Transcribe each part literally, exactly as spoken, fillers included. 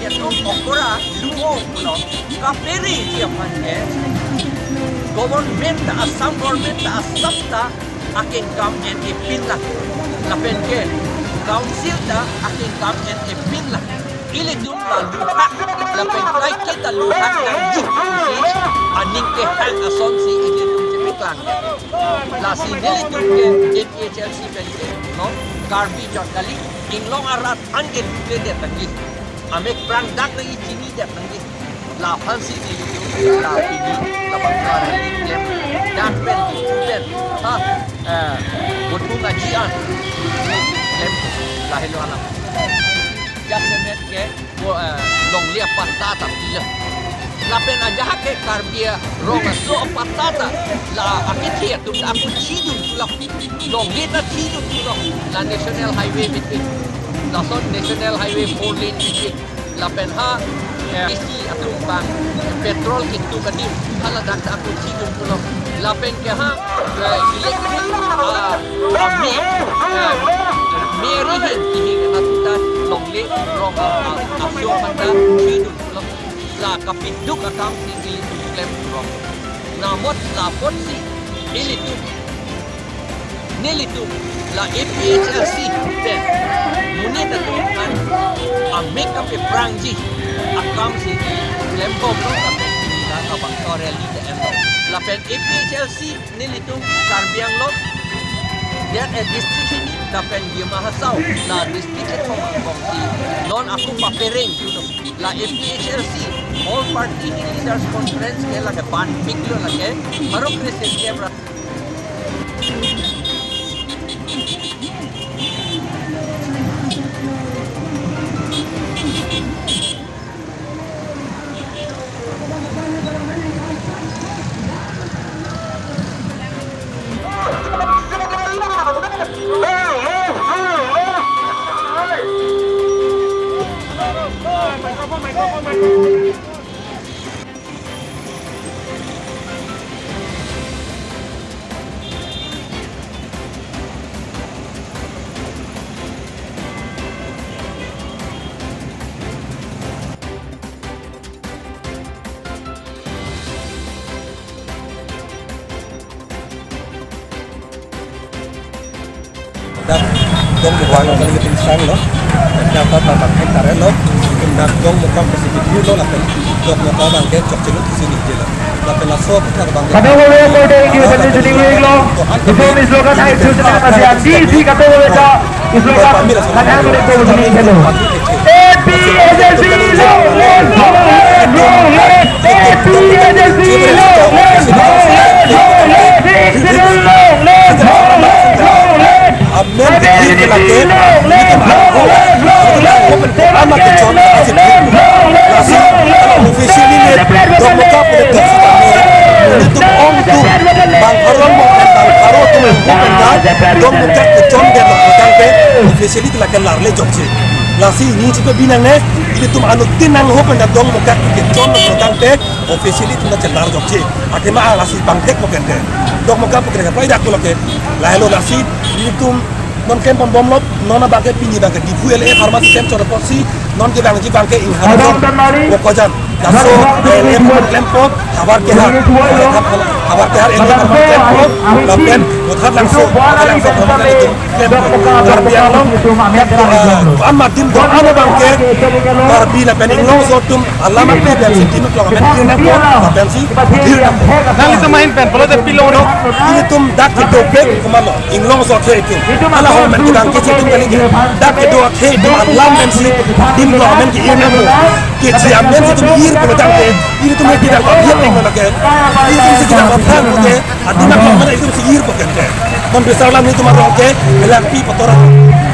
Nung okra luo pulo, kaperengji aphan ke government ta, Assam government ta asap ta akengkam en-e pin lang, lapen ke council ta akengkam en-e pin lang. Ilitum la luhak, lapen kaike ta luhak nangji pusi aning kehang asonsi ilitum chepaklang. Lasi nelitum ke A P H L C pen ke, no, Karbi chot kali, inglong arat an ke lutledet nangji. Amek prang dak nangji, chinidet nangji. Laphansi nelitum la pini labang kar nelitum dak pen, pen, ha, eh, Bothung Aji an nelitum klem, lahelo alam. Jasemet ke, bo, eh, longle apatta ta pilo. Lapen ajahak ke Karbi arong aso apatta ta la akethe atum ta ako chidun pulo. Longle ta chidun pulo. La National Highway between, lason National Highway four lane between, lapen ha, eh, isi atum bang petrol kitu kadim, haladak ta ako chidun pulo. Lapen ke ha, eh, electric, ah, ah, me, eh, me rihing, rihing atuta longle arong, ah, ah, aso apatta chidun pulo. La kapiduk akam si ilitum klem rong. Namot lapotsi ilitum, nelitum la A P H L C pen monit atum an amek kapeprangji akam si ilitum klembomlo, lapen la kabangso rally ta enlo. Lapen A P H L C nelitum Karbi Anglong, dia, eh, district hini, lapen Dima Hasao, la district kethom angbong si non ako papereng dolo. La A P H L C, All Party Hill Leaders Conference ke lake banpiklo lake, baru Christian ke berat. Dak Dongmukak kali ting sang lo. Dak ta ta bang hek kare lo. Dak Dongmukak ke si video lo lapen Dongmukak bang ke chokche lo si video lo. Lapen laso putar bang ke. Kadokave korte ingki pen chini wing lo. Itum islogan hai sujana kasi anti si kadokave ta islogan kadang kore ko bujuni khelo. A P H L C long live, long live, long live. A P H L C long live, long live, long live. Long live, long live, long live. Amen. Officially ne Dongmukak pu le tok sitame, nelitum ongdung bang arong mo kan bang aro tum mo kan ta Dongmukak kechondet lo tangte officially lake larle jokche. Lasi ningje pabinangne, ilitum anuttin nangho pen ta Dongmukak kechon lo tangte officially itum ta chelar jokche. Athema lasi bangthek mo kente. Dongmukak pu kre kapai dak ko lake. Lahelo lasi nelitum non klembom bomlo, non abang ke pini abang ke Diphu L A pharmacy klem chot apotsi, non kevangji abang ke inghadon Bokajan. Laso L A klem apot, havar kehar, havar kehar L A pharmacy klem apot, lapen Vothatlangso, Vothatlangso pharmacy klem apot. Karbi Anglong, eh, an matin do ano abang ke, Karbi lapen inglongso atum alam ape pen si tim klong amen tir nangpo, lapen si tir nangpo. Nanglitum ahin pen pulote pilo do. Ilitum dak kedo bek komatlo, inglongso athe itum. Ala hong men kedam kesi itum kali ke. Dak kedo athe itum alam pen si tim klong amen ke-ir nangpo. Kechi amen si itum ir pulo tangte, ilitum ke kedam abhiak nang lake. Ilitum si kedam abhiak pulo ke. Adim aklong mana itum si ir ko kente. Non besar lam itum arong ke, Phelangpi patora.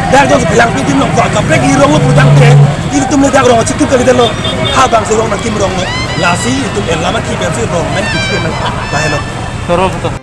Dak jong Phelangpi adim nong ko kaprek irong lo pulo tangte, itum le dak rong chikip kali delo. Habang si rong nangkim rong lo. Lasi itum elam aki pen si rong men kichikip nang. Lahelo. Sorol to.